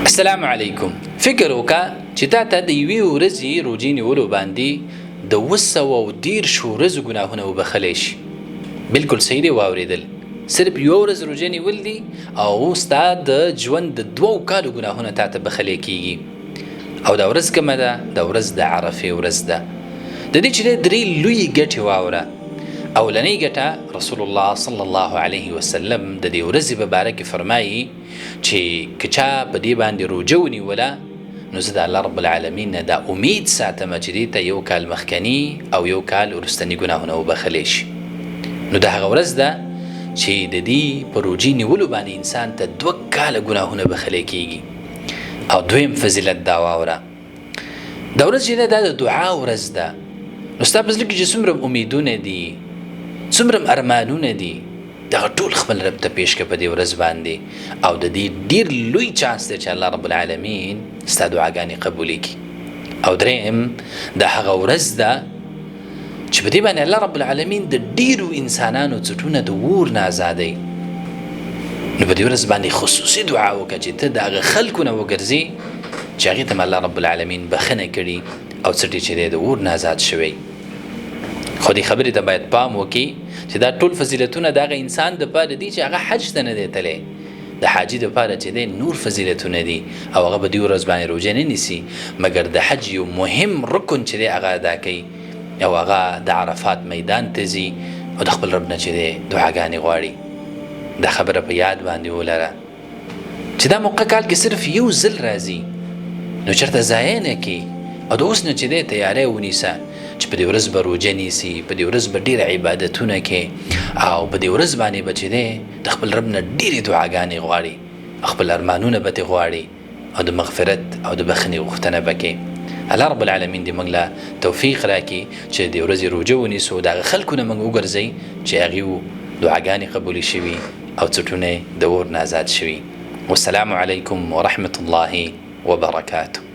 السلام علیکم. فکر وکړه چې تا ته د یوې ورځې روژې نیولو باندې د 730 ورځو ګناهونه وبخلی شي. بالکل صحیح دی واورېدل، صرف یوه ورځ روژه نیول دي او ستا د ژوند د 2 کالو ګناهونه تا ته بخلی کیږي. او دا ورځ کومه ده؟ دا ورځ د عرفې ورځ ده. د دې چې درې لوی ګټې واوره. اولنۍ ګټه، رسول الله صلی الله علیه وسلم د دې ورځې په باره کې فرمایي چې که چا په دې باندې روژه ونیوله، نو زه د الله رب العالمین نه دا امید ساتم چې دې ته یو کال مخکني او یو کال وروستني ګناهونه وبخلی شي. نو دا هغه ورځ ده چې د دې په روژې نیولو باندې انسان ته 2 کاله ګناهونه بخلی کیږي. او دویم فضیلت دا واوره، دا ورځ چې ده، دا د دعا ورځ ده. نو ستا په زړه کې چې څومره امیدونه دي، څومره ارمانونه دي، دغه ټول خپل رب ته پیش کړه په دې ورځ باندې، او د دې ډیر لوی چانس دی چې الله رب العالمین ستا دعاګانې قبولې کړي. او دریم، د هغه ورځ ده چې په دې باندې الله رب العالمین د ډیرو انسانانو څټونه د ور نه ازادوي. نو په دې ورځ باندې خصوصي دعا وکړه چې ته د هغه خلکو نه وګرځې چې هغې ته الله رب العالمین بخښنه کړي او څټې چې دی د اور نه ازاد شوی. خو دې خبرې ته باید پام وکړي چې دا ټول فضیلتونه د هغه انسان دپاره دي چې هغه حج ته نه دی تللی. د حاجي دپاره چې دی نور فضیلتونه دي او هغه به دې ورځ باندې روژه نه نیسي، مګر د حج یو مهم رکن چې دی هغه ادا کوي او هغه د عرفات میدان ته ځي او د خپل رب نه چې دی دعاګانې غواړي. دا خبره په یاد باندې ولره چې دا موقع کال کې صرف یو ځل راځي، نو چېرته ضایع نه کې او د اوس نه چې دی تیاری ونیسه چې په دې ورځ به روژه نیسي، په دې ورځ به ډېر عبادتونه کې او په دې ورځ باندې به چې دی د خپل رب نه ډېرې دعاګانې غواړي، خپل ارمانونه به ترې غواړي او د مغفرت او د بخښنې غوښتنه به کوي. الله رب العالمین دې موږ له توفیق راکړي چې د ورځې روژه ونیسو، د هغه خلکو نه موږ وګرځي چې هغوی دعاګانې قبولې شوي او څټونه د اور نه ازاد شوي. والسلام علیکم ورحمة الله وبرکاته.